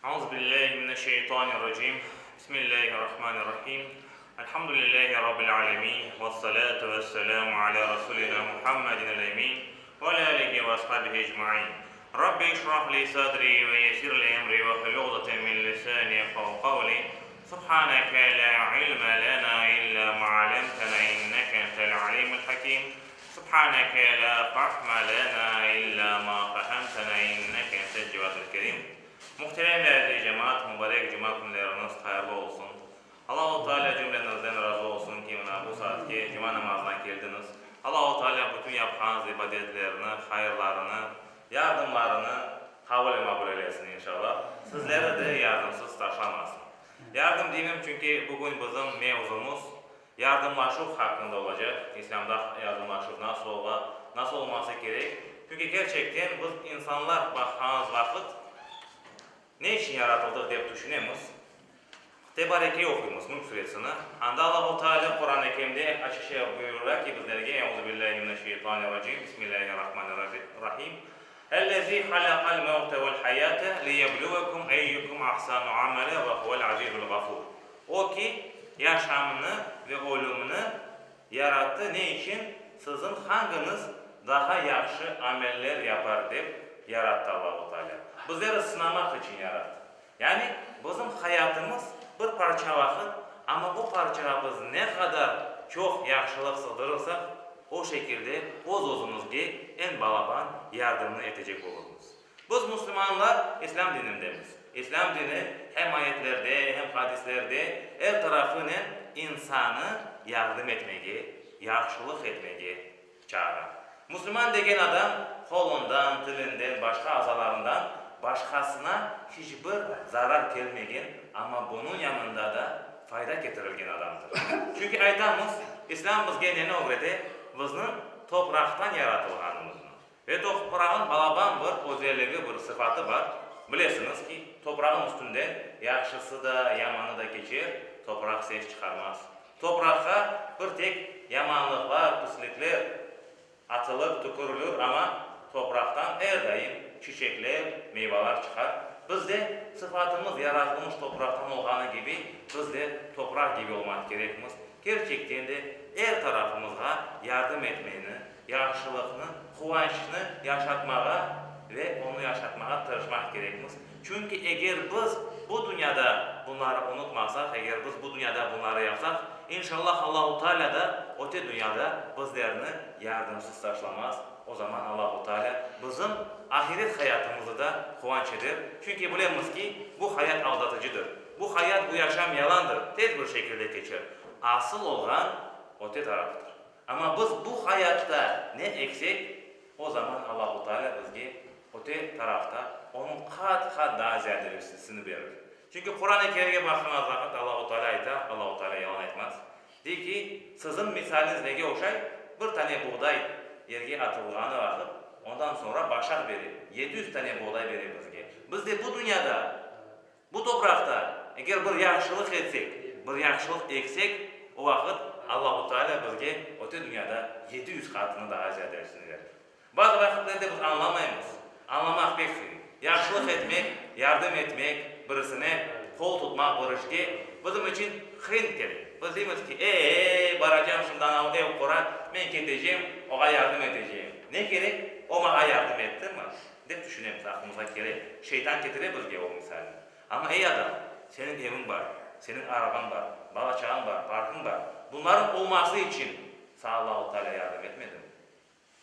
Euzubillahi mineşşeytanirracim. Bismillahirrahmanirrahim. Elhamdülillahi Rabbil alemin. Vessalatu vesselamu ala Rasulina Muhammedin el-emin ve ala alihi ve ashabihi ecmain. Rabbi işrah li sadri ve yessir li emri ve hlul uqdeten min lisani yefkahu kavli. Subhaneke la ilme lena illa ma alemtena inneke entel alimul hakim. Subhaneke la fahme lena illa ma fehemtena inneke entel cevadul kerim. Muhterem ve aziz cemaat, mubarek cuma künleriñiz hayırlı olsun. Allahu Teala cümleñizden razı olsun ki, mına bu saatke cuma namazına keldiñiz. Allahu Teala bütün yapqanıñız ibadetlerni, hayırlarını, yardımlarını qabul ve maqbul eylesin inşallah. Sizleri de yardımsız taşlamasın. Yardım deyim, çünki bugün bizim mevzumız Yardımlaşuv haqqında olacaq, İslâmda yardımlaşuv nasıl ola, nasıl olması kerek? Çünki kerçekten biz insanlar baqqanımız vaqıt, ne içün yaratıldıq dep tüşünemiz. Tebareke oquymız, Mülk suresini. Anda Allahu Teala Quran-ı Kerimde açıqça buyura ki bizlerge, Euzubillâhi mineşşeytanirracim, Bismillâhirrahmanirrahim, Ellezî halaqal mevte vel hayâte liyebluvekum eyyukum ahsanu amele ve huvel azîzul gafûr. O ki, yaşamnı ve ölümni yarattı, ne içün? Siziñ hangiñiz daha yahşı ameller yapar dep yarattı Allahu Teala. Bizleri sınamaq içün yarattı. Yani bizim hayatımız bir parça vaqıt, amma o parçağa biz ne qadar çoq yahşılıq sığdırırsaq, o şekilde öz-özümizge eñ balaban yardımnı etecek olurmız. Biz, musulmanlar, İslâm dinindemiz. İslâm dini hem ayetlerde, hem hadislerde er tarafınen insanı yardım etmege, yahşılıq etmege çağıra. Musulman degen adam qolundan, tilinden, başqa azalarından başqasına hiç bir zarar kelmegen, amma bunıñ yanında da fayda ketirilgen adamdır. Çünki aytamız, İslâm bizge neni ögrete? Bizniñ topraqtan yaratılğanımıznı. Ve toprağın balaban bir özelligi, bir sıfatı bar. Bilesiñiz ki, toprağın üstünden yahşısı da, yamanı da keçer, topraq ses çıqarmaz. Topraqqa bir tek yamanlıqlar, pislikler atılır, tükürilir, amma topraqtan er daim çiçekler, meyvalar çıqar. Biz de sıfatımız yaratılmış topraqtan olğanı kibi, biz de topraq kibi olmaq kerekmiz. Kerçekten de er tarafımızğa yardım etmeni, yahşılıqnı, quvançnı yaşatmağa ve onı yaşatmağa tırışmaq kerekmiz. Çünki eger biz bu dünyada bunları unutmasaq, eger biz bu dünyada bunları yapsaq, inşallah Allahu Teala da öte dünyada bizlerni yardımsız taşlamaz. O zaman Allahu Teala bizim ahiret hayatımızı da quvanç eder. Çünki bilemiz ki, bu hayat aldatıcıdır. Bu hayat, bu yaşam yalandır, tez bir şekilde keçer. Asıl olğan öte taraftır. Amma biz bu hayatta ne eksek, o zaman Allahu Teala bizge öte tarafta onıñ qat-qat daa ziyadesini berir. Çünki Quran-ı Kerimge baqqıñız vaqıt Allahu Teala ayta, Allahu Teala yalan aytmaz, dey ki, Siziñ misaliñiz nege oşay? Bir tane buğday yerge atılğanı vaqıt, ondan soñra başaq bere, 700 tane buğday bere bizge. Biz de bu dünyada Bu topraqta eger bir yahşılıq etsek, bir yahşılıq eksek, o vaqıt Allahu Teala bizge öte dünyada 700 qatını daa ziyadesini verir. Bazı vaqıtlerde biz añlamaymız. Añlamaq pek qıyın. Yahşılıq etmek, yardım etmek, birisine qol tutmaq bir işke bizim içün qıyın kele. Biz deymiz ki, e-e-e, baracam şimdi anavı ev qura, men ketecem, oğa yardım etecem. Ne kerek, o maña yardım ettimi? Dep tüşünemiz, aqlımızğa kele. Şeytan ketire bizge o misalni. Amma, ey adam, seniñ eviñ bar, seniñ arabañ bar, bala-çağañ bar, parkıñ bar. Bunlarıñ olması içün saña Allahu Teala yardım etmedimi?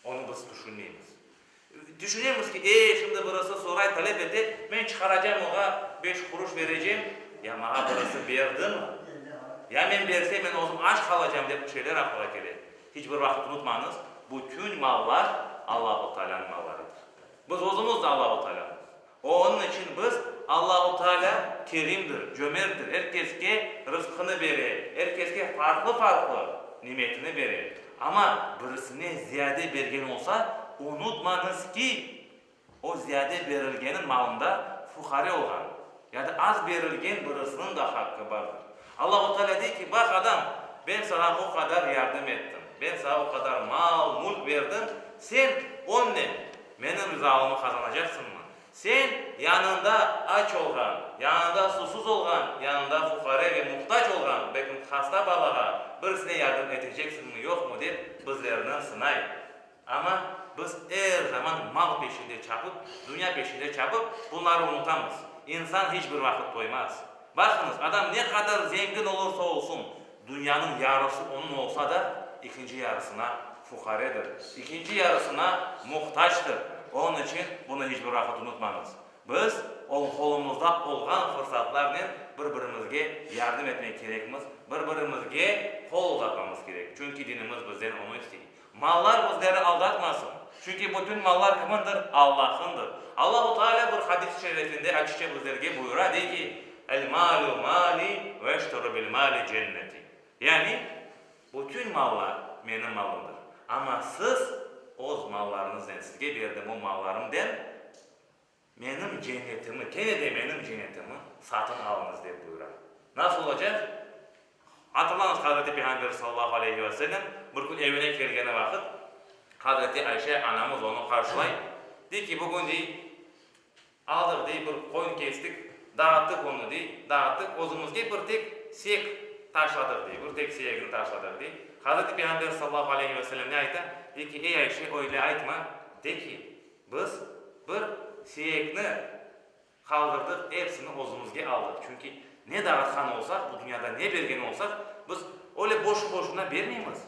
Onı biz tüşünmeymiz. Tüşünemiz ki, ey, şimdi birisi soray, talep ete, men çıqaracam oğa beş quruş berecem, ya maña birisi berdimi? Ya men bersem, men özüm aç qalacam dep şeyler aqılğa kele. Hiç bir vaqıt unutmañız, bütün mallar Allahu Taalânıñ mallarıdır. Biz özümiz de Allahu Taalâmız. Onıñ içün biz, Allahu Taalâ kerimdir, cömerttir, er keske rızqını bere, er keske farqlı-farqlı nimetini bere. Amma birisine ziyade bergen olsa, unutmañız ki, o ziyade berilgeniñ malında fuqare olğan, ya da az berilgen birisiniñ da haqqı bardır. Allahu Teala dey ki, Baq, adam, ben saña o qadar yardım ettim, ben saña o qadar mal, mülk berdim, sen onnen menim rizalığımı qazanacaqsıñmı? Sen yanında aç olğan, yanında susuz olğan, yanında fuqare ve muhtac olğan, belkim hasta balağa, birisine yardım eteceksiñmi, yoqmı dep bizlerni sınay. Amma biz er zaman mal peşinde çapıp, dünya peşinde çapıp, bunları unutamız. İnsan hiç bir vaqıt toymaz. Baqıñız, adam ne qadar zengin olursa olsun, dünyanıñ yarısı onıñ olsa da, ekinci yarısına fuqaredir, ekinci yarısına muhtactır. Onıñ içün bunı hiç bir vaqıt unutmañız. Biz qolumızda olğan fırsatlarnen bir-birimizge yardım etmek kerekmiz, bir-birimizge qol uzatmamız kerek, çünki dinimiz bizden onı istey. Mallar bizleri aldatmasın, çünki bütün mallar kimindir? Allah'ındır. Allahu Teala bir hadis-i şerifinde açıqça bizlerge buyura, dey ki, El-malu mali veşteru bil-mali cenneti. Yani, bütün mallar menim malımdır, amma siz öz mallarıñıznen, sizge berdim o mallarımden menim cennetimi, kene de menim cennetimi satın alıñız, dep buyura. Nasıl olacaq? Hatırlañız, Hazreti Peyğamber sallallahu aleyhi ve sellem bir kün evine kelgeni vaqıt, Hazreti Ayşe anamız onı qarşılay, dey ki, bugün, dey, aldıq, dey, bir qoyun kestik, dağıttıq onı, dey, dağıttıq, özümizge bir tek siyek taşladıq, dey, bir tek siyegini taşladıq, dey. Hazreti Peyğamber sallallahu aleyhi ve sellem ne ayta? Dey ki, ey Ayşe, öyle aytma, de ki, Biz bir siyekni qaldırdıq, epsini özümizge aldıq. Çünki ne dağıtqan olsaq, bu dünyada ne bergen olsaq, biz öyle boşu-boşuna bermeymiz.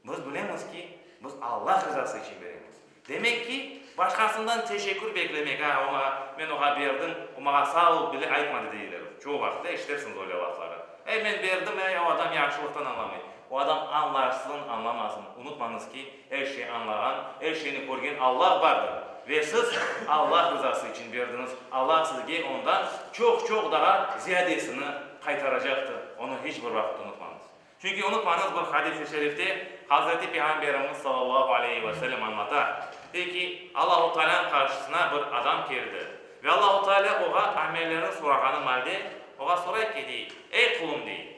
Biz bilemiz ki, biz Allah rızası içün beremiz. Demek ki, başqasından teşekkür beklemek, a, o maña, men oña berdim, o maña sağ ol bile aytmadı deyler. Çoğu vaqıtta eşitersiñiz öyle lafları. Ey, men berdim, ey, o adam yahşılıqtan añlamay. O adam añlarsın, añlamasın, unutmañız ki, Er şey añlağan, er şeyni körgen Allah bardır. Ve siz Allah rızası içün berdiñiz, Allah sizge ondan çoq-çoq daa ziyadesini qaytaracaqtır. Onı hiç bir vaqıt unutmañız. Çünki unutmañız, bir hadis-i şerifte Hazreti Peyğamberimiz sallallahu aleyhi ve sellem añlata, dey ki, Allahu Taalânıñ qarşısına bir adam keldi ve Allahu Taalâ oğa amellerini sorağanı malde oğa soray ki, dey, Ey qulum, dey,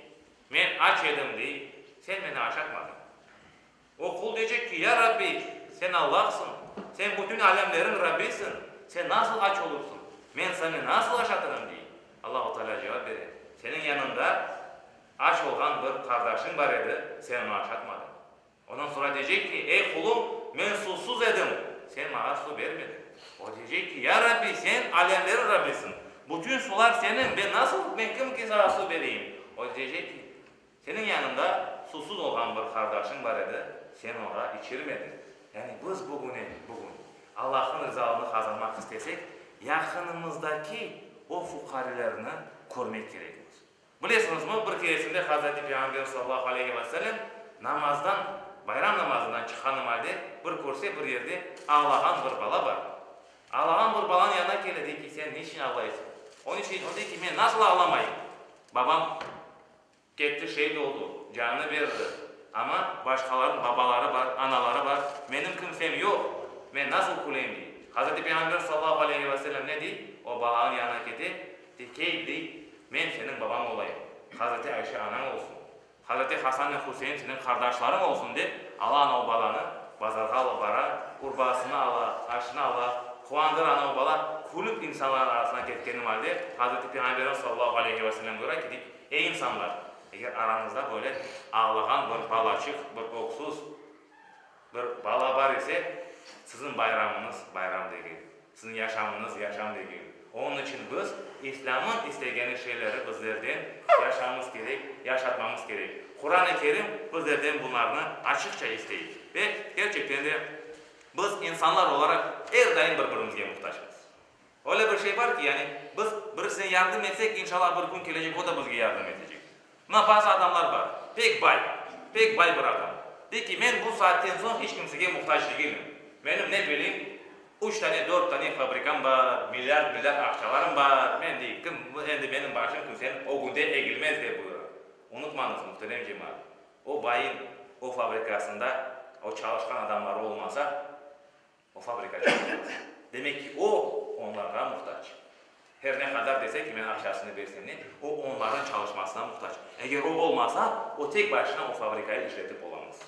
men aç edim, dey, sen meni aşatmadıñ. O qul deycek ki, Ya Rabbi, Sen Allahsıñ, Sen bütün alemleriñ Rabbisiñ, Sen nasıl aç olursıñ? Men Seni nasıl aşatırım? dey. Allahu Teala cevap bere, Seniñ yanıñda aç olğan bir qardaşıñ bar edi, sen onı aşatmadıñ. Ondan soñra deycek ki, Ey qulum, men suvsuz edim, sen maña suv bermediñ. O deycek ki, Ya Rabbi, Sen alemleriñ Rabbisiñ, bütün suvlar Seniñ, ben nasıl, men kim ki saña suv bereyim? O deycek ki, Seniñ yanıñda susuz olğan bir qardaşıñ bar edi, sen oña içirmediñ. Yani biz bugüne bugün Allahnıñ rizalığını qazanmaq istesek, yaqınımızdaki o fuqarelerni körmek kerekmiz. Bilesiñizmi, bir keresinde Hazreti Peyğamber sallallahu aleyhi ve sellem namazdan, bayram namazından çıqqanı malde bir körse bir yerde ağlağan bir bala bar. Ağlağan bir balanıñ yanına kele, dey ki, sen niçin ağlaysıñ? Onıñ içün, o dey ki, men nasıl ağlamayım? Babam Ketti, şeit oldu, canını berdi. Amma başqalarnıñ babaları bar, anaları bar, menim kimsem yoq, men nasıl küleyim, dey. Hazreti Peyğamber sallallahu aleyhi ve sellem ne dey? O balanıñ yanına kete, dey, Kel, dey, men seniñ babañ olayım, Hazreti Ayşe anañ olsun, Hazreti Hasan ve Hüseyin seniñ qardaşlarıñ olsun, dep, ala ana o balanı, bazarğa alıp bara, urbasını ala, aşını ala, quvandıra ana o bala, külip insanlarnıñ arasına ketkeni malde, Hazreti Peyğamberimiz sallallahu aleyhi ve sellem buyura ki, dey, Ey insanlar! Eger arañızda böyle ağlağan bir balaçıq, bir öksüz bir bala bar ise, siziñ bayramıñız bayram degil, siziñ yaşamıñız yaşam degil. Onıñ içün biz İslâmnıñ istegeni şeyleri bizlerden yaşamız kerek, yaşatmamız kerek. Quran-ı Kerim bizlerden bunlarnı açıqça istey. Ve kerçekten de biz insanlar olaraq er daim bir-birimizge muhtacmız. Öyle bir şey bar ki, yani biz birisine yardım etsek, inşallah bir kün kelecek o da bizge yardım etecek. Mına bazı adamlar bar, pek bay, pek bay bir adam. Dey ki, men bu saatten soñ hiç kimsege muhtac degilim. Menim, ne bileyim, üç tane, dört tane fabrikam bar, milliard, milliard aqçalarım bar, men dey, kim, endi menim başım kimseniñ ögünde egilmez, dep buyura. Unutmañız, muhterem cemaat, o bayıñ o fabrikasında o çalışqan adamları olmasa, O fabrika çalışmaz. Demek ki, o, onlarğa muhtac. Her ne qadar dese ki, men aqçasını bersem ne, o, onlarnıñ çalışmasına muhtac. Eger o olmasa, o tek başına o fabrikayı işletip olamaz.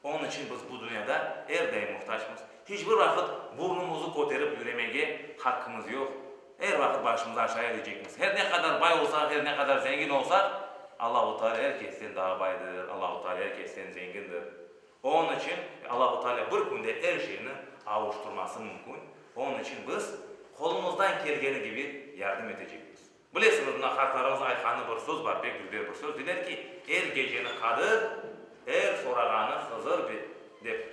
Onıñ içün biz bu dünyada er daim muhtacmız. Hiç bir vaqıt burnumızı köterip yüremege haqqımız yoq. Er vaqıt başımızı aşağı edecekmiz. Her ne qadar bay olsaq, her ne qadar zengin olsaq, Allahu Teala er kesten daa baydır, Allahu Teala er kesten zengindir. Onıñ içün Allahu Teala bir künde er şeyni avuştırması mümkün. Onıñ içün biz qolumızdan kelgeni kibi yardım etecekmiz. Bilesiñiz, mına qartlarımız aytqanı bir söz bar, pek dülber bir söz, deyler ki, er geceni Qadir, er sorağanı Hızır dep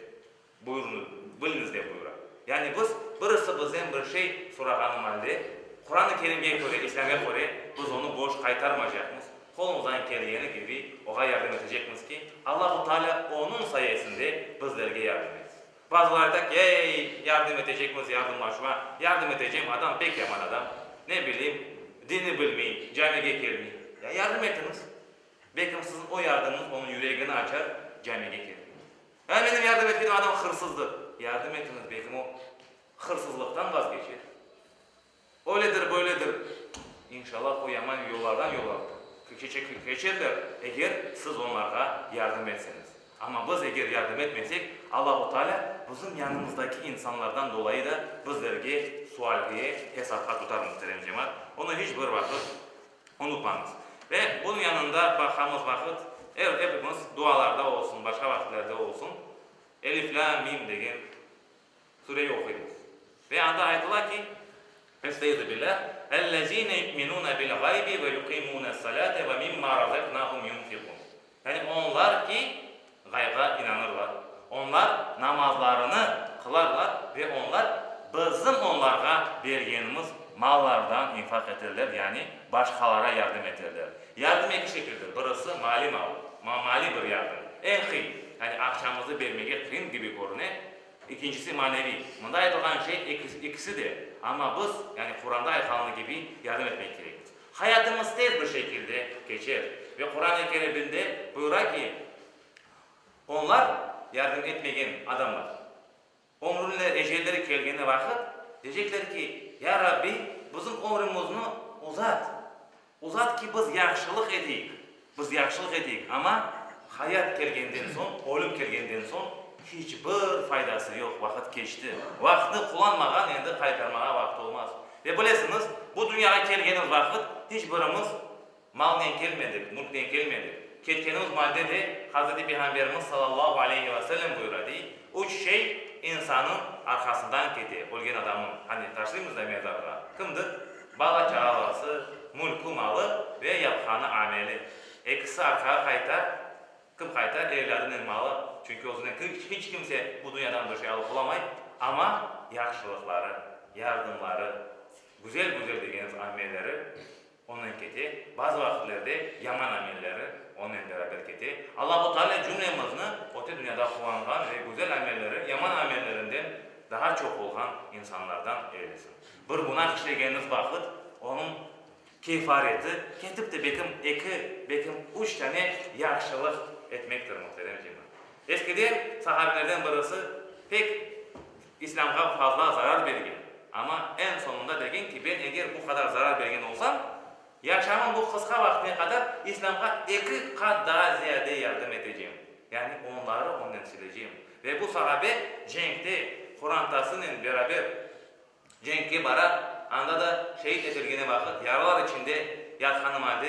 buyurunı, biliñiz dep buyura. Yani biz, birisi bizden bir şey sorağanı malde, Quran-ı Kerimge köre, İslâmğa köre, biz onı boş qaytarmaycaqmız, qolumızdan kelgeni kibi oğa yardım etecekmiz ki, Allahu Teala onıñ sayesinde bizlerge yardım etsin. Bazıları ayta ki, ey, yardım etecekmiz, yardımlaşma, yardım etecem, adam pek yaman adam, ne bileyim, dini bilmey, camige kelmey. Ya yardım etiñiz, belkim siziñ o yardımıñız onıñ yüregini açar, camige kelir. Ya menim yardım etkenim adam hırsızdır. Yardım etiñiz, belkim o hırsızlıqtan vazgeçer. Öyledir, böyledir. İnşallah o yaman yollardan yola keçerler, eger siz onlarğa yardım etseñiz. Amma biz eger yardım etmesek, Allahu Teala bizim yanımızdaki insanlardan dolayı da bizlerge sualge, hesapqa tutar, muhterem cemaat. Onı hiç bir vaqıt unutmañız. Ve bunıñ yanında baqamız vaqıt, er epimiz dualarda olsun, başqa vaqitlerde olsun, Elif, Lâm, Mim degen Sureyi oquymız. Ve anda aytıla ki, Estaizu billah, Ellezine yu'minune bil gaybi ve yuqimune-s-salate ve mimma razaqnahum yunfiqun. Yani onlar ki, ğaybğa inanırlar, onlar namazlarını qılarlar ve onlar bizim onlarğa bergenimiz mallardan infaq eterler, yani başqalara yardım eterler. Yardım eki şekildir, birisi maliy mal, maliy bir yardım, eñ qıyın, yani aqçamızı bermege qıyın kibi körüne, Ekincisi, maneviy. Mında aytılğan şey ekisi de, amma biz, yani Quranda aytqanı kibi, yardım etmek kerekmiz. Hayatımız tez bir şekilde keçer ve Quran-ı Keriminde buyura ki, onlar, yardım etmegen adamlar, ömrünle ecelleri kelgeni vaqıt, deycekler ki, Ya Rabbi, bizim ömrümizni uzat, Uzat ki, biz yahşılıq eteyik, biz yahşılıq eteyik, amma hayat kelgenden soñ, ölüm kelgenden soñ hiç bir faydası yoq, vaqıt keçti. Vaqıtnı qullanmağan endi qaytarmağa vaqıt olmaz. Ve bilesiñiz, bu dünyağa kelgenimiz vaqıt hiç birimiz malnen kelmedik, mülknen kelmedik. Ketkenimiz malde de Hazreti Peyğamberimiz salâllahu aleyhi ve sellem buyura, dey, Üç şey insanıñ arqasından kete, ölgen adamnıñ, hani taşıymız da mezarğa, kimdir? Bala-çağalası, mülkü-malı ve yapqanı ameli. Ekisi arqağa qayta, kim qayta? Evlâdınen malı, çünki özünen hiç kimse bu dünyadan bir şey alıp olamay, amma yahşılıqları, yardımları, güzel-güzel degenimiz amelleri onen kete, bazı vaqıtlerde yaman amelleri onen beraber kete. Allahu Teala cümlemizni öte dünyada quvanğan ve güzel amelleri yaman amellerinden daha çoq olğan insanlardan eylesin. Bir günah işlegeniñiz vaqıt, onıñ kefareti ketip de bekim eki, bekim üç tane yahşılıq etmektir, muhterem cemaat. Eskiden sahabilerden birisi pek İslâmğa fazla zarar bergen, amma eñ soñunda degen ki, ben eger bu qadar zarar bergen olsam, yaşamım bu qısqa vaqtine qadar İslâmğa eki qat daa ziyade yardım etecem, yani onları onnen silecem. Ve bu sahabe cenkte qorantasınen beraber Cenkke bara, anda da şehit etilgeni vaqıt yaralar içinde yatqanı malde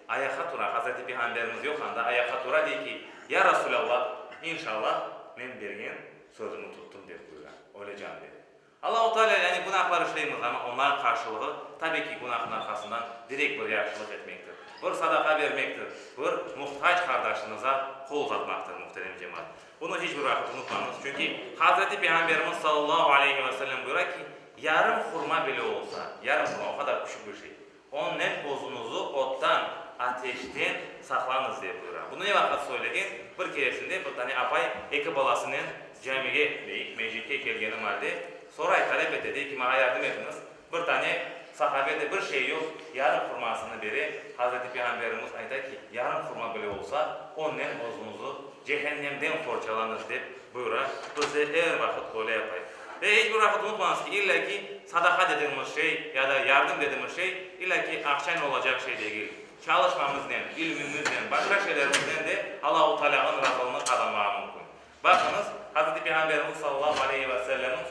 ayaqqa tura, Hazreti Peyğamberimiz yoq anda, ayaqqa tura, dey ki, Ya Rasulallah, inşallah, men bergen sözümi tuttım, dep buyura, öyle can bere. Allahu Teala, yani günahlar işleymiz, amma onların qarşılığı, tabiy ki, günahnıñ arqasından direkt bir yahşılıq etmektir, bir sadaqa bermektir, bir muhtac qardaşıñıza qol uzatmaqtır, muhterem cemaat. Bunı hiç bir vaqıt unutmañız, çünki Hazreti Peyğamberimiz sallallahu aleyhi ve sellem buyura ki, yarım hurma bile olsa, yarım hurma, o qadar küçük bir şey, onnen özüñizi ottan, ateşten saqlañız, dep buyura. Bunı ne vaqıt söylegen? Bir keresinde bir tane apay eki balasınen camige, deyik, mecitke kelgeni malde soray, talep ete, dey ki, maña yardım etiñiz, Bir tane sahabede bir şey yoq, yarım hurmasını bere, Hazreti Peyğamberimiz ayta ki, yarım hurma bile olsa, onnen özüñizi cehennemden qorçalañız, dep buyura, biz de er vaqıt öyle yapayıq. Ve hiç bir vaqıt unutmañız ki, illa ki sadaqa dediğimiz şey ya da yardım dediğimiz şey, illa ki aqçanen olacaq şey degil. Çalışmamıznen, ilmimiznen, başqa şeylerimiznen de Allahu Tealâ'nıñ razılığını qazanmağa mümkün. Baqıñız, Hazreti Peyğamberimiz sallallahu aleyhi ve sellemniñ.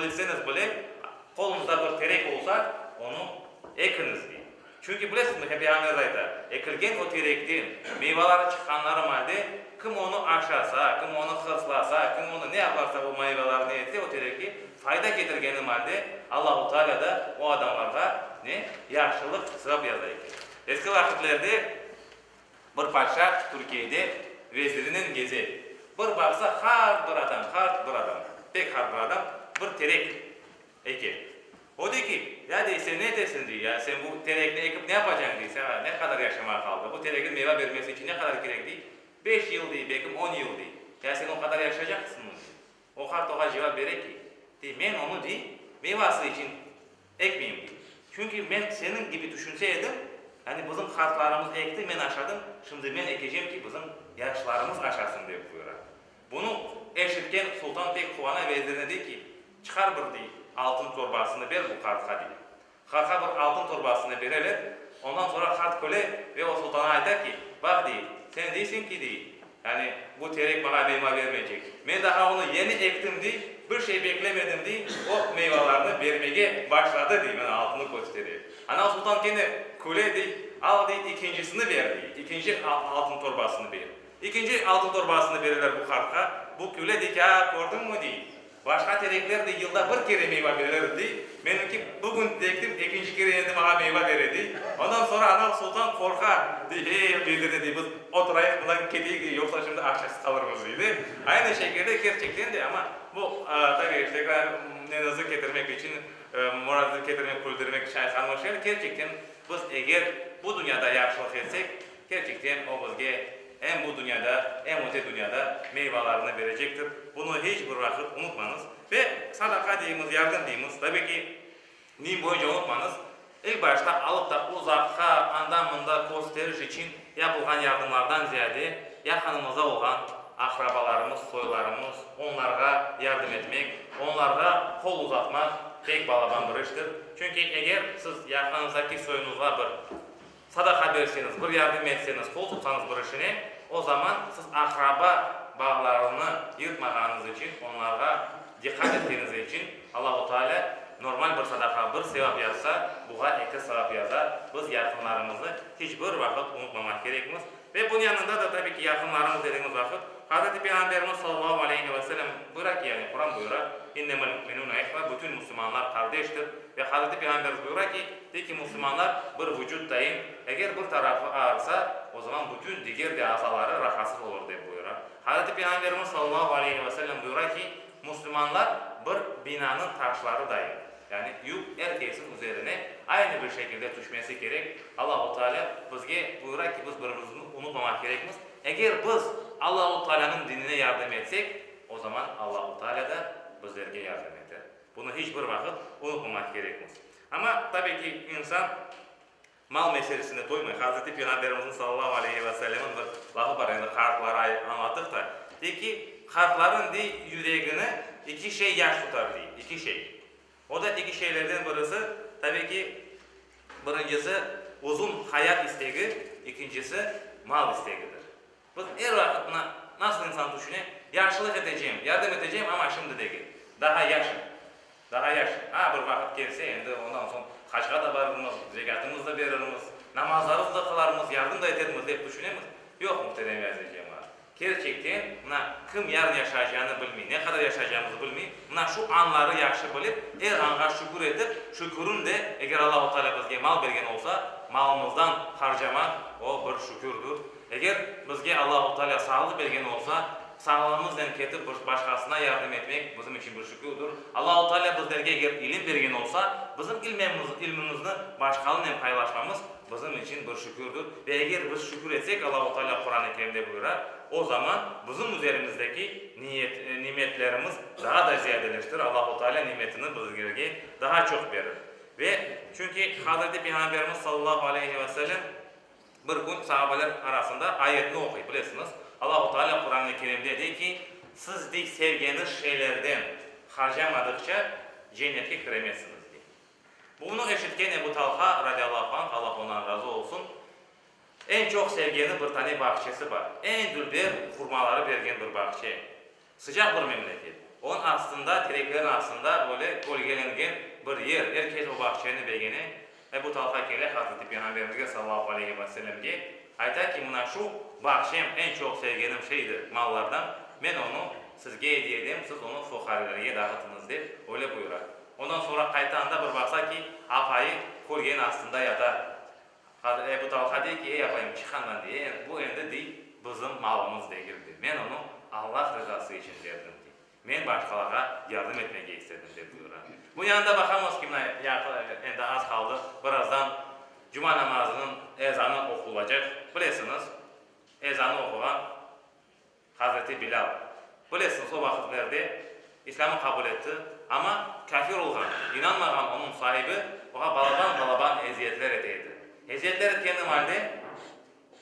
bilseñiz bile, qoluñızda bir terek olsa, onı ekiñiz, dey. Çünki bilesiñizmi, Peyğamberimiz ayta, ekilgen o terekten meyvaları çıqqanları malde, kim onı aşasa, kim onı hırslasa, kim onı ne yaparsa o meyvalarını etse o terekke fayda ketirgeni malde, Allahu Teala da o adamlarğa ne? Yahşılıq, sevap yaza eken. Eski vaqitlerde bir padşa Türkiyede vezirinen geze. Bir baqsa hart bir adam, hart bir adam, pek hart bir adam bir terek Eke. O dey ki, ya dey, sen ne etesiñ, dey, ya sen bu terekni ekip ne yapacañ, dey, saña ne qadar yaşamağa qaldı, bu teregiñ meyva bermesi içün ne qadar kerek, dey, beş yıl, dey, belkim on yıl, dey, ya sen o qadar yaşaycaqsıñmı, dey. O qart oğa cevap bere ki, dey, men onı, dey, meyvası içün ekmeyim, dey, çünki men seniñ kibi tüşünse edim, yani bizim qartlarımız ekti, men aşadım, şimdi men ekecem ki, bizim yaşlarımız aşasın, dep buyura. Bunı eşitken sultan pek quvana ve vezirine dey ki, Çıqar bir, dey, altın torbasını ber bu qartqa, dey. Qartqa bir altın torbasını bereler, ondan soñra qart küle ve o sultanğa ayta ki, Baq, dey, sen deysiñ ki, dey, yani bu terek maña meyva bermeycek. Men daha onı yeni ektim, dey, bir şey beklemedim, dey, o meyvalarnı bermege başladı, dey, mana altını köstere. Ana sultan kene küle, dey, Al, dey, ekincisini ber, dey, ekinci altın torbasını ber. Ekinci altın torbasını bereler bu qartqa, bu küle, dey ki, A, kördiñmi, dey, başqa terekler, dey, yılda bir kere meyva berer, dey, menimki bugün ektim, ekinci kere endi maña meyva bere, dey. Ondan soñra anav sultan qorqa, dey, ey, vezirine, dey, biz oturayıq, bundan keteyik, dey, yoqsa şimdi aqçasız qalırmız, dey de. Aynı şekilde kerçekten de, amma bu, tabiy, tekrar neñizni ketirmek içün, moralni ketirmek, küldürmek içün aytqanım bir şeydir, kerçekten biz eger bu dünyada yahşılıq etsek, Kerçekten o bizge em bu dünyada, em öte dünyada meyvalarını berecektir. Bunı hiç bir vaqıt unutmañız. Ve sadaqa deymiz, yardım deymiz, tabi ki, din boyunca unutmañız, ilk başta alıp da uzaqqa, anda-mında kösteriş içün yapılğan yardımlardan ziyade yaqınımızda olğan aqrabalarımız, soylarımız, onlarğa yardım etmek, onlarğa qol uzatmaq pek balaban bir iştir. Çünki eger siz yaqınıñızdaki soyuñızğa bir Sadaqa berseñiz, bir yardım etseñiz, qol tutsañız bir işine, o zaman siz aqraba bağlarını yırtmağanıñız içün, onlarğa diqqat etkeniñiz içün Allahu Teala normal bir sadaqa bir sevap yazsa, buğa eki sevap yaza. Biz yaqınlarımıznı hiç bir vaqıt unutmamaq kerekmiz. Ve bunıñ yanında da tabi ki yaqınlarımız dediğimiz vaqıt, Hazreti Peyğamberimiz sallallahu aleyhi ve sellem buyura ki, yani Quran buyura, İnnemel mu'minune ihve, bütün musulmanlar qardeştir. Ve Hazreti Peyğamberimiz buyura ki, De ki, musulmanlar bir vucut dayın, eger bir tarafı ağırsa, o zaman bütün diger de azaları rahatsız olur, dep buyura. Hazreti Peyğamberimiz sallallahu aleyhi ve sellem buyura ki, musulmanlar bir binanıñ taşları dayın, yani yük er kesin üzerine aynı bir şekilde tüşmesi kerek. Allahu Teala bizge buyura ki, biz bir-birimizni unutmamaq kerekmiz. Eger biz Allahu Tealanıñ dinine yardım etsek, o zaman Allahu Teala da bizlerge yardım eter. Bunı hiç bir vaqıt unutmamaq kerekmiz. Amma, tabiy ki, insan mal meselesine toymay. Hazreti Peyğamberimizniñ sallallahu aleyhi ve sellemniñ bir lafı bar, endi qartlara añlattıq da, dey ki, qartlarnıñ, dey, yüregini eki şey yaş tutar, dey, eki şey. O da eki şeylerden birisi, tabiy ki, birincisi, uzun hayat istegi, ekincisi, mal istegidir. Biz er vaqıt mına nasıl insan tüşüne, yahşılıq etecem, yardım etecem, amma şimdi degil, daha yaşım, daha yaşım, a, bir vaqıt kelse, endi ondan soñ hacğa da barırmız, zekâtımız da berirmiz, namazlarımız da qılarmız, yardım da etermiz dep tüşünemiz. Yoq, muhterem ve aziz cemaat, kerçekten, mına kim yarın yaşayacağını bilmey, ne qadar yaşayacağımızı bilmey, mına şu anları yahşı bilip, er anğa şükür etip, şükürün de, eger Allahu Teala bizge mal bergen olsa, malımızdan harcamaq, o bir şükürdür. Eger bizge Allahu Teala sağlıq bergen olsa, sağlığımıznen ketip bir başqasına yardım etmek bizim içün bir şükürdir. Allahu Teala bizlerge eger ilim bergen olsa, bizim ilmimizni başqalınen paylaşmamız bizim içün bir şükürdir. Ve eger biz şükür etsek, Allahu Teala Quran-ı Kerimde buyura, o zaman bizim üzerimizdeki nimetlerimiz daa da ziyadeleştir, Allahu Teala nimetini bizlerge daha çoq berir. Ve çünki Hazreti Peyğamberimiz sallallahu aleyhi ve sellem Bir kün sahabeler arasında ayetni oquy, bilesiñiz, Allahu Teala Quran-ı Kerimde dey ki, Siz, dey, sevgeniz şeylerden harcamadıqça cennetke kiremezsiñiz, dey. Bunı eşitken Ebu Talha, radiyallahu anh, Allah ondan razı olsun, eñ çoq sevgeni bir tane bağçesi bar, eñ dülber hurmaları bergen bir bağçe, sıcaq bir memleket. Onıñ astında, tereklerniñ astında böyle kölgelengen bir yer. Er kes o bağçeni begene. Ebu Talha kele Hazreti Peyğamberimizge, sallallahu aleyhi ve sellemge, ayta ki, mına şu bağçem eñ çoq sevgenim şeydir mallardan, men onı sizge ediye edem, siz onı fuqarelerge dağıtıñız, dep öyle buyura. Ondan soñra qayta anda bir baqsa ki, apayı kölgeniñ astında yata. Hazreti Ebu Talha dey ki, ey apayım, çıq andan, dey, bu endi, dey, bizim malımız degil, dey, men onı Allah rızası içün berdim, dey. Men başqalarğa yardım etmege istedim, dep buyura. Bu yanında baqamız ki, mına, endi az qaldı, birazdan cuma namazınıñ ezanı oqulacaq. Bilesiñiz, ezanı oquğan Hazreti Bilâl. Bilesiñiz, o vaqıtlerde İslâmı qabul etti, amma kâfir olğan, inanmağan onıñ saibi oña balaban-balaban eziyetler ete edi. Eziyetler etkeni malde,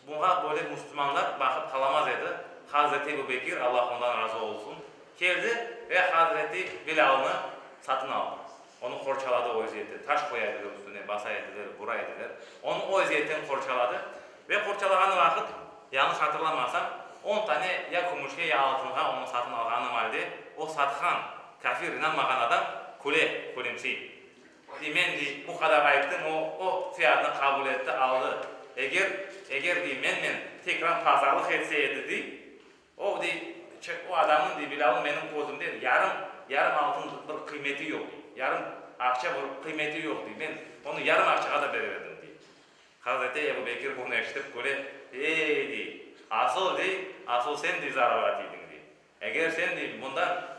Buña böyle müslümanlar baqıp qalamaz edi, Hazreti Ebu Bekir, Allah ondan razı olsun, keldi ve Hazreti Bilâlnı satın aldı. Onı qorçaladı o eziyetten, taş qoya ediler üstüne, basa ediler, vura ediler. Onı o eziyetten qorçaladı ve qorçalağanı vaqıt, yañlış hatırlamasam, on tane ya kümüşke, ya altınğa onı satın alğanı malde, o satqan, kafir, inanmağan adam küle, külümsiy. Dey, men, dey, bu qadar ayttım, o, o fiyatnı qabul etti, aldı. Eger, eger, dey, menmen tekrar pazarlıq etse edi, dey, o, dey, o adamnıñ, dey, Bilâlnıñ menim közümde yarım, yarım altın bir qıymeti yoq, dey, yarım aqça bir qıymeti yoq, dey, men onı yarım aqçağa da berer edim, dey. Hazreti Ebu Bekir bunı eşitip küle, Ey, dey, asıl, dey, asıl sen, dey, zararğa tiydiñ, dey. Eger sen, dey, bundan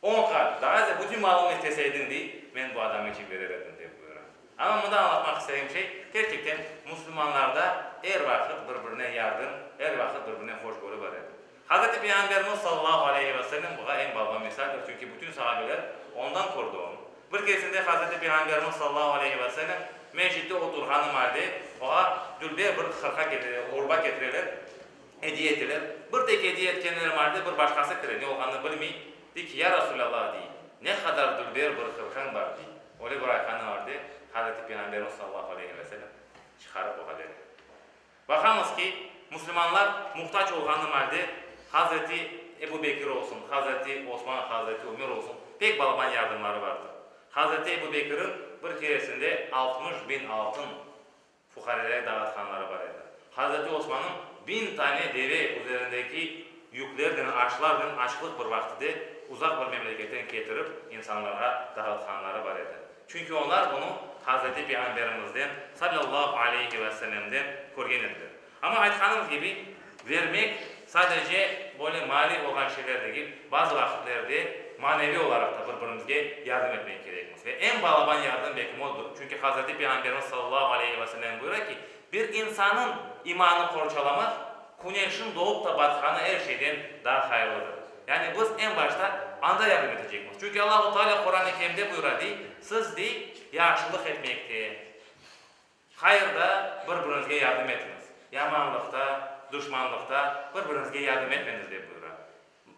On qat, daa da bütün malımnı isteseydiñ, dey, men bu adam içün berer edim, dep buyura. Amma mında añlatmaq istegim şey, kerçekten musulmanlarda er vaqıt bir-birine yardım, er vaqıt bir-birine hoşgörü bar edi. Hazreti Peyğamberimiz, sallallahu aleyhi ve sellem, buğa eñ baba misaldir, çünki bütün sahabeler ondan kördi onı. Bir keresinde Hazreti Peyğamberimiz, sallallahu aleyhi ve sellem, mescitte oturğanı malde oğa dülber bir hırqa ketireler, urba ketireler, Ediye eteler. Bir tek ediye etkenleri malde bir başqası kire, ne olğanını bilmey, dey ki, Ya Rasulâllah, dey, ne qadar dülber bir hırqañ bar, dey. Öyle bir aytqanı malde Hazreti Peyğamberimiz sallallahu aleyhi ve sellem çıqarıp oğa bere. Baqamız ki, musulmanlar muhtac olğanı malde Hazreti Ebu Bekir olsun, Hazreti Osman, Hazreti Ömer olsun, pek balaban yardımları vardır. Hazreti Ebu Bekir'in bir keresinde 60 bin altın Fuqarelere dağıtqanları bar edi. Hazreti Osmannıñ biñ tane deve üzerindeki yüklernen, aşlarnen açlıq bir vaqtide uzaq bir memleketten ketirip insanlarğa dağıtqanları bar edi. Çünki onlar bunı Hazreti Peyğamberimizden, salâllahu aleyhi ve sellemden, körgen ediler. Amma aytqanımız kibi, vermek sadece böyle maliy olğan şeyler degil, bazı vaqıtlerde maneviy olaraq da bir-birimizge yardım etmek kerekmiz. Ve eñ balaban yardım belkim odur. Çünki Hazreti Peyğamberimiz sallallahu aleyhi ve sellem buyura ki, Bir insanıñ imanını qorçalamaq, küneşniñ doğup da batqanı er şeyden daa hayırlıdır. Yani biz eñ başta anda yardım etecekmiz. Çünki Allahu Teala Quran-ı Kerimde buyura, dey, Siz, dey, yahşılıq etmekte, Hayırda bir-biriñizge yardım etiñiz, yamanlıqta, duşmanlıqta bir-biriñizge yardım etmeñiz, dep buyura.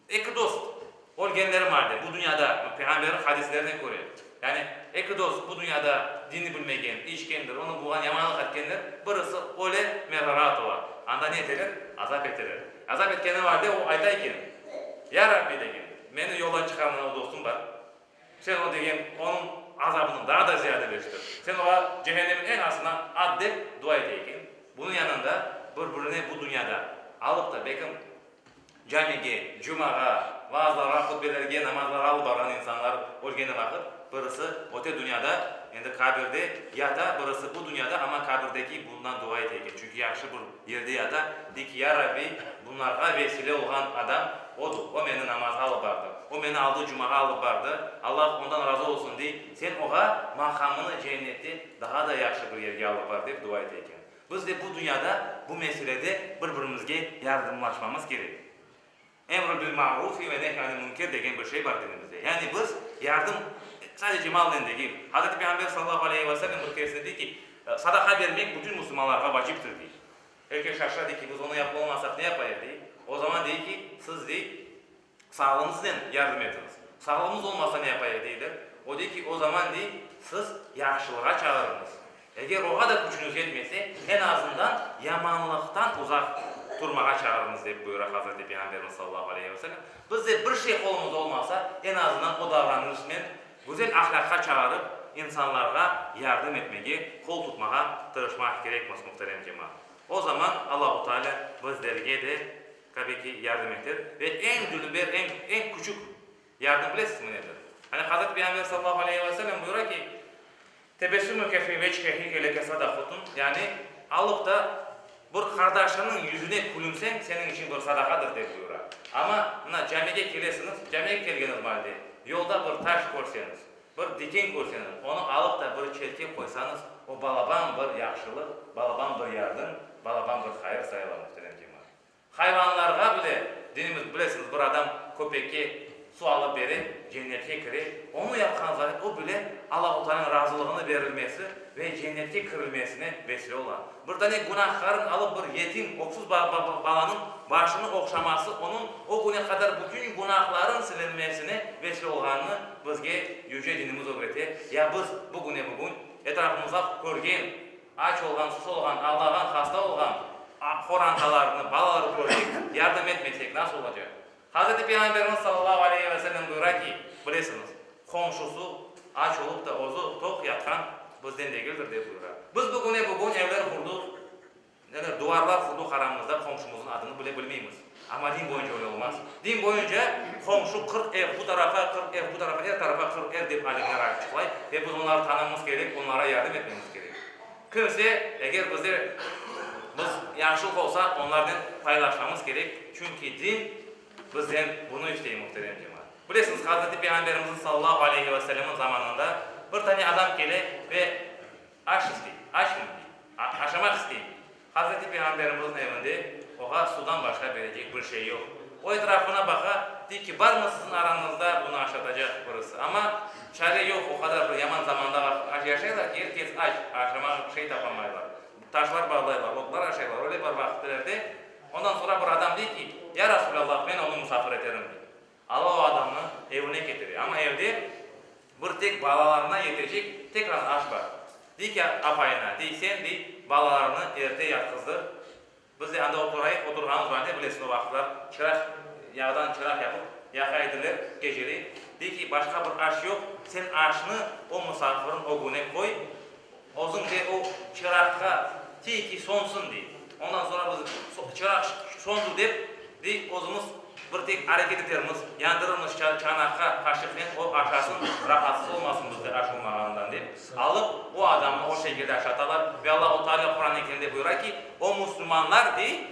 Eki dost ölgenleri malde, bu dünyada, Peyğamberniñ hadislerine köre, yani eki dost bu dünyada dinni bilmegen, içkendir, onı buğan yamanlıq etkenler, birisi öle, mezarğa atıla. Anda ne eteler? Azap eteler. Azap etkeni malde o ayta eken, Ya Rabbi, degen, meni yoldan çıqarğan o dostum bar. Sen o degen, onıñ azabını daa da ziyadeleştir. Sen oğa cehennemniñ eñ astına at dep dua ete eken. Bunıñ yanında bir-birine bu dünyada alıp da bekim camige, cumağa, vaazlarğa, hutbelerge, namazlarğa alıp barğan insanlar ölgeni vaqıt, birisi öte dünyada, endi qabirde yata, birisi bu dünyada, amma qabirdeki bundan dua ete eken. Çünki yahşı bir yerde yata, dey ki, Ya Rabbi, bunlarğa vesile olğan adam Odur, o meni namazğa alıp bardı, o meni aldı cumağa alıp bardı, Allah ondan razı olsun, dey, sen oğa maqamını cennette daa da yahşı bir yerge alıp bar, dep dua ete eken. Biz de bu dünyada bu meselede bir-birimizge yardımlaşmamız kerek. Emru bil ma'rufi ve nehy anil münker degen bir şey bar dinimizde. Yani biz yardım sadece malnen degil. Hazreti Peyğamber sallallahu aleyhi ve sellem bir keresinde dey ki, sadaqa bermek bütün musulmanlarğa vaciptir, dey. Er kes şaşa, dey ki, biz onı yapıp olmasaq, ne yapayıq, dey. O zaman dey ki, siz, dey, sağlığıñıznen yardım etiñiz. Sağlığımız olmasa ne yapayıq, deyler. O dey ki, o zaman, dey, siz yahşılığa çağırıñız. Eger oğa da küçüñiz yetmese, eñ azından yamanlıqtan uzaq. turmağa çağırıñız, dep buyura Hazreti Peyğamberimiz sallallahu aleyhi ve sellem. Bizde bir şey qolumızda olmasa, eñ azından o davranışnen güzel ahlâqqa çağırıp, insanlarğa yardım etmege, qol tutmağa tırışmaq kerekmiz, muhterem cemaat. O zaman Allahu Teala bizlerge de, tabiy ki, yardım eter ve eñ dülber, eñ, eñ küçük yardım bilesizmi nedir? Hani Hazreti Peyğamber sallallahu aleyhi ve sellem buyura ki, Tebessümüke fi vechhi ehike leke sadaqatun, yani alıp da bir qardaşıñnıñ yüzüne külümseñ, seniñ içün bir sadaqadır, dep buyura. Amma, mına, camige kelesiñiz, camige kelgeniz malde, yolda bir taş körseñiz, bir diken körseñiz, onı alıp da bir çetke qoysañız, o balaban bir yahşılıq, balaban bir yardım, balaban bir hayır sayıla, muhterem cemaat. Hayvanlarğa bile, dinimiz, bilesiñiz, bir adam köpekke su alıp bere, cennetke kire, onı yapqan zayet o bile Allahu Taalanıñ razılığını berilmesi ve cennetke kirilmesine vesile ola. Bir tane günahkarın alıp bir yetim, öksüz balanıñ başını oqşaması onıñ o küne qadar bütün günahların silinmesine vesile olğanını bizge yüce dinimiz ögrete. Ya biz bugüne-bugün etrafımızda körgen Aç olğan, sus olğan, ağlağan, hasta olğan qorantalarnı, balalarnı körsek, yardım etmesek nasıl olacaq? Hazreti Peyğamberimiz sallallahu aleyhi ve sellem buyura ki, bilesiñiz, qomşusı aç olıp da özü toq yatqan bizden degildir, dep buyura. Biz bugüne bugün evler qurduq, neler, duvarlar qurduq aramızda, qomşumıznıñ adını bile bilmeymiz. Amma din boyunca öyle olmaz. Din boyunca qomşu 40 ev bu tarafa, 40 ev bu tarafa, er tarafa 40 ev dep alimler açıqlay ve biz onları tanımamız kerek, onlara yardım etmemiz kerek. Kimse, eger bizde biz yahşılıq olsa, onlarnen paylaşmamız kerek, çünki din bizden bunı istey, muhterem cemaat. Bilesiñiz, Hazreti Peyğamberimizniñ sallallahu aleyhi ve sellemniñ zamanında bir tane adam kele ve aş istey, açmın dey, aşamaq isteyim dey. Hazreti Peyğamberimizniñ evinde oğa sudan başqa berecek bir şey yoq. O etrafına baqa, dey ki, barmı siziñ arañızda bunı aşatacaq birisi? Amma çare yoq, o qadar bir yaman zamanda yaşaylar ki, er kes aç, aşamağa bir şey tapamaylar. Taşlar bağlaylar, otlar aşaylar, öyle bir vaqıtlerde. Ondan soñra bir adam dey ki, Ya Rasulâllah, men onı musafir eterim, dey. Alla o adamnı evine ketire. Amma evde bir tek balalarına yetecek tek az aş bar. Dey ki apayına, dey, sen, dey, balalarnı erte yatqızdır, biz de anda oturayıq, oturğanımız vaqıt, bilesiñ o vaqıtlar çıraq, yağdan çıraq yapıp yaqa ediler geceli. Dey ki, başqa bir aş yoq, sen aşnı o musafirniñ ögüne qoy, Özüñ de o çıraqqa tiy ki, sönsün, dey. Ondan soñra biz çıraq söndü dep, dey, özümiz bir tek areket etermiz, yandırırmız çanaqqa qaşıqnen, o aşasın, rahatsız olmasın bizde aş olmağanından, dep, alıp, o adamnı o şekilde aşatalar. Ve Allahu Teala Quran-ı Kerimde buyura ki, o musulmanlar, dey,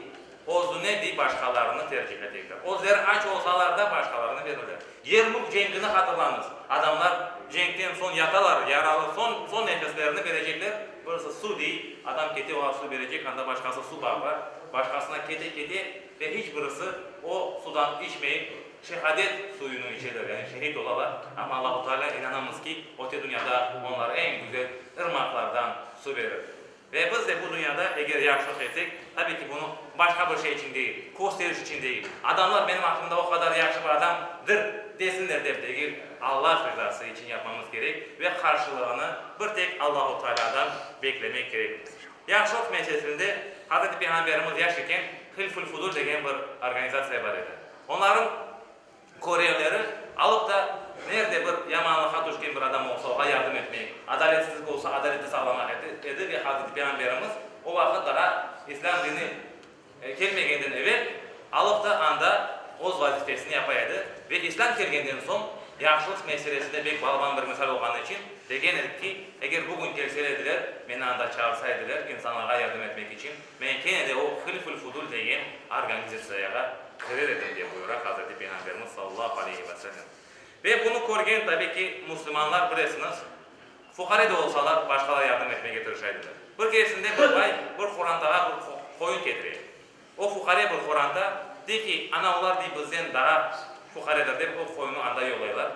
özüne, dey, başqalarını tercih etekler. Özleri aç olsalar da, başqalarına verirler. Yermuk cenkini hatırlañız. Adamlar cenkten soñ yatalar, yaralı, soñ, soñ nefeslerini berecekler. Birisi su dey, adam kete oğa su berecek, anda başqası su baqa, başqasına kete-kete ve hiç birisi o sudan içmeyip, şehadet suyunı içeler, yani şehit olalar. Amma Allahu Teala, inanamız ki, öte dünyada onlara eñ güzel ırmaqlardan su berir. Ve biz de bu dünyada eger yahşılıq etsek, tabiy ki, bunı başqa bir şey içün degil, kösteriş içün degil, adamlar menim aqqımda o qadar yahşı bir adamdır desinler dep degil, Allah rizası içün yapmamız kerek ve qarşılığını bir tek Allahu Tealâdan beklemek kerekmiz. Yahşılıq meselesinde Hazreti Peyğamberimiz yaş eken Hilful Fudul degen bir organizatsiya bar edi. Onların Körevleri alıp da, nerde bir yamanlıqqa tüşken bir adam olsa, oğa yardım etmek, adaletsizlik olsa, adaletti sağlamaq edi ve Hazreti Peyğamberimiz o vaqıt daa İslâm dini kelmegenden evel alıp da anda öz vazifesini yapa edi ve İslâm kelgenden soñ yahşılıq meselesinde bek balaban bir misal olğanı içün degen edi ki, eger bugün kelseler ediler, meni anda çağırsa ediler insanlarğa yardım etmek içün, men kene de o Hilful Fudul degen organizatsiyağa Kirer edim, dep buyura Hazreti Peyğamberimiz sallallahu aleyhi ve sellem. Ve bunı körgen, tabi ki, müslümanlar, bilesiñiz, fuqare de olsalar, başqalara yardım etmege tırışa ediler. Bir keresinde bir bay bir qorantağa bir qoyun ketire. O fuqare bir qoranta, dey ki, ana olar, dey, bizden daa fuqaredir, dep o qoyunı anda yollaylar.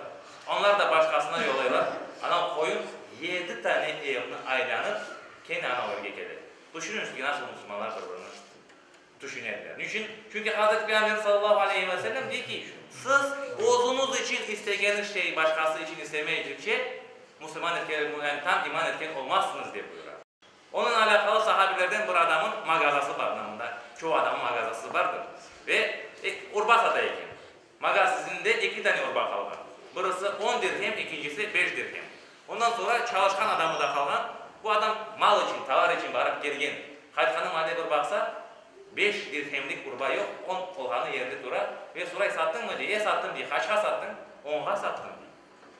Onlar da başqasına yollaylar. Ana o qoyun yedi tane evni aylanıp, kene ana o evge kele. Tüşüniñiz ki, nasıl müslümanlar bir-birini Tüşünediler. Niçün? Çünki Hazreti Peyğamber sallallahu aleyhi ve sellem dey ki, siz özüñiz içün istegeniz şeyi başqası içün istemeycikçe, musulman etken, yani tam iman etken olmazsıñız, dep buyura. Onen alâqalı sahabilerden bir adamın magazası bar, mına mında çoq adamın magazası bardır, ve urba sata eken. Magazinde eki tane urba qalğan, birisi on dirhem, ekincisi beş dirhem. Ondan soñra çalışqan adamı da qalğan, bu adam mal içün, tovar içün barıp kelgen. Qaytqanı maalde bir baqsa, beş dirhemlik urba yoq, on olğanı yerde tura ve soray, Sattıñmı? dey. E, sattım, dey. Qaçqa sattıñ? Onğa sattım,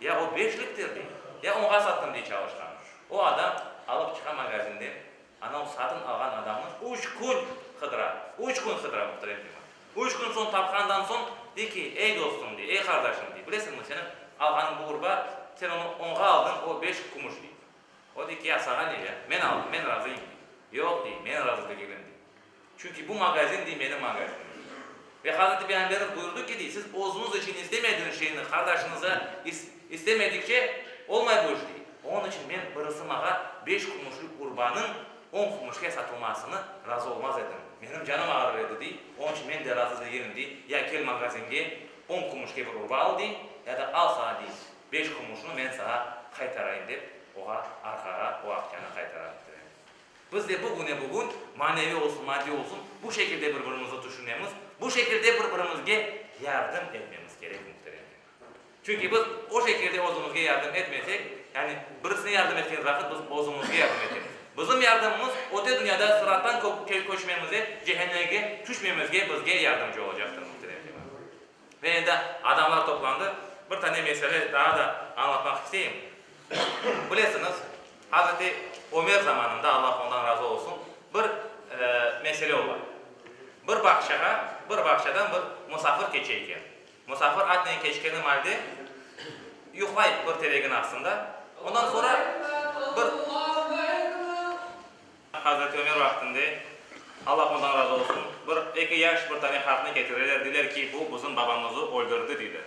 dey. Ya o beşliktir, dey. Ya onğa sattım, dey çalışqan. O adam alıp çıqa magazinden, anav satın alğan adamnı üç kün qıdıra. Üç kün qıdıra, muhterem cemaat. Üç kün soñ tapqandan soñ, dey ki, Ey dostum, dey, ey qardaşım, dey, bilesiñmi, seniñ alğanıñ bu urba, sen onı onğa aldıñ, o beş kümüş, dey. O dey ki, Ya saña ne, ya, men aldım, men razıyım, dey. Yoq, dey, men razı degilim, dey. Çünki bu magazin, dey, menim magazinim, dey. Ve Hazreti Peyğamberimiz buyurdı ki, dey, siz özüñiz içün istemediğiñiz şeyni qardaşıñıza istemedikçe, olmay bu iş, dey. Onıñ içün men birisi mağa beş kümüşlik urbanıñ on kümüşke satılmasını razı olmaz edim. Menim canım ağırır edi, dey, onıñ içün men de razı degilim, dey, ya kel magazinge on kümüşke bir urba al, dey, ya da al saña, dey, beş kümüşni men saña qaytarayım, dep, oğa arqağa o aqçanı qaytara muhterem. Biz de bugüne bugün, maneviy olsun, maddiy olsun, bu şekilde bir-birimizni tüşünemiz, bu şekilde bir-birimizge yardım etmemiz kerek, muhterem. Çünki biz o şekilde özümizge yardım etmesek, yani birisine yardım etken vaqıt biz özümizge yardım etemiz. Bizim yardımımız öte dünyada sırattan köçmemize, cehennemge tüşmemizge bizge yardımcı olacaqtır, muhterem cemaat. Ve endi adamlar toplandı. Bir tane mesele daa da añlatmaq isteyim. Bilesiñiz, Hazreti Ömer zamanında, Allah ondan razı olsun, bir mesele ola. Bir bağçağa, bir bağçadan bir musafir keçe eken. Musafir atnen keçkeni malde yuqlay bir teregin astında. Ondan soñra bir. Hazreti Ömer vaqtinde, Allah ondan razı olsun, bir eki yaş bir tane qartnı ketireler, deyler ki, bu bizim babamızı öldürdi, deyler.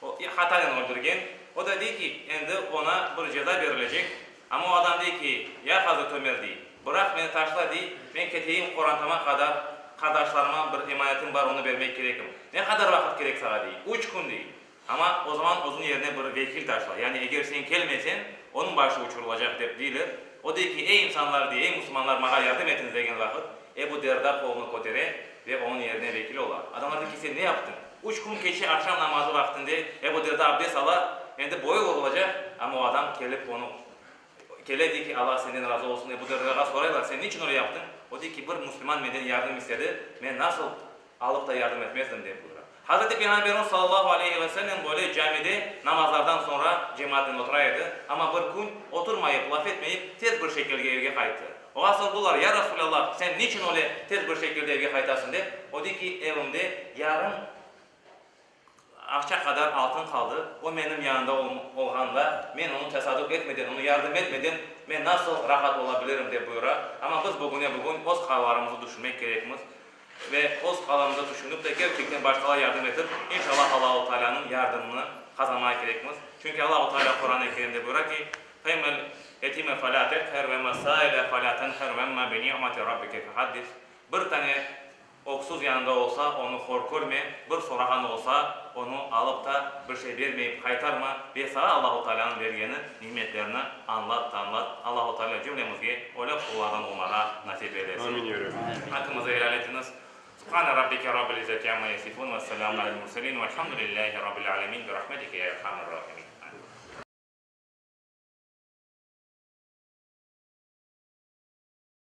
O, hatanen öldürgen. O da dey ki, endi oña bir ceza berilecek. Amma o adam dey ki, ya Hazreti Ömer, dey, bıraq meni taşla, dey, men keteyim qorantama qadar, qardaşlarıma bir emanetim bar, onı bermek kerekim. Ne qadar vaqıt kerek saña, dey. Üç kün, dey. Amma o zaman özüniñ yerine bir vekil taşla, yani eger sen kelmeseñ, onıñ başı uçurılacaq, dep deyler. O dey ki, ey insanlar, dey, ey musulmanlar, maña yardım etiñiz degen vaqıt, Ebu Derda qolunı kötere ve onıñ yerine vekil ola. Adamlar dey ki, sen ne yaptıñ? Üç kün keçe aqşam namazı vaqtinde Ebu Derda abdest ala, endi boyu vurulacaq, amma o adam kelip onı kele, dey ki, Alla senden razı olsun. Ebu Derdağa soraylar, sen niçün öyle yaptıñ? O dey ki, bir musulman menden yardım istedi, men nasıl alıp da yardım etmezdim, dep buyura. Hazreti Peyğamberimiz sallallahu aleyhi ve sellem böyle camide namazlardan soñra cemaatnen otura edi, amma bir kün oturmayıp, laf etmeyip, tez bir şekilge evge qayttı. Oña sordılar, Ya Resulallah, sen niçün öyle tez bir şekilde evge qaytasıñ, dep. O dey ki, Evimde yarım aqça qadar altın qaldı, o menim yanımda olğanda, men onı tasadduq etmeden, onı yardım etmeden, men nasıl rahat ola bilirim, dep buyura. Amma biz bugüne-bugün öz qalarımızı düşünmek kerekmiz ve öz qalarımızı tüşünip de kerçekten başqalar yardım etip, inşallah Allahu Taalânıñ yardımını qazanmağa kerekmiz. Çünki Allahu Taalâ Quran-ı Kerimde buyura ki, Femmel yetime felâ tekher ve emmâ sâile felâ tenher ve emmâ bi ni'meti rabbike fehaddis. Bir tane öksüz yanında olsa, onı hor körme, bir sorağan olsa, onı alıp da bir şey bermeyip qaytarma ve saña Allahu Taalânıñ bergeni nimetlerni añlat da añlat. Allahu Taalâ cümlemizge öyle qullardan olmağa nasip eylesin. Amin, ya Rabbi. Hakkımızı helal etiñiz. Subhane rabbike rabbil izzeti amma yasifun ve selamun alel murselin velhamdülillahi rabbil alemin bi rahmetike ya erhamer rahimin.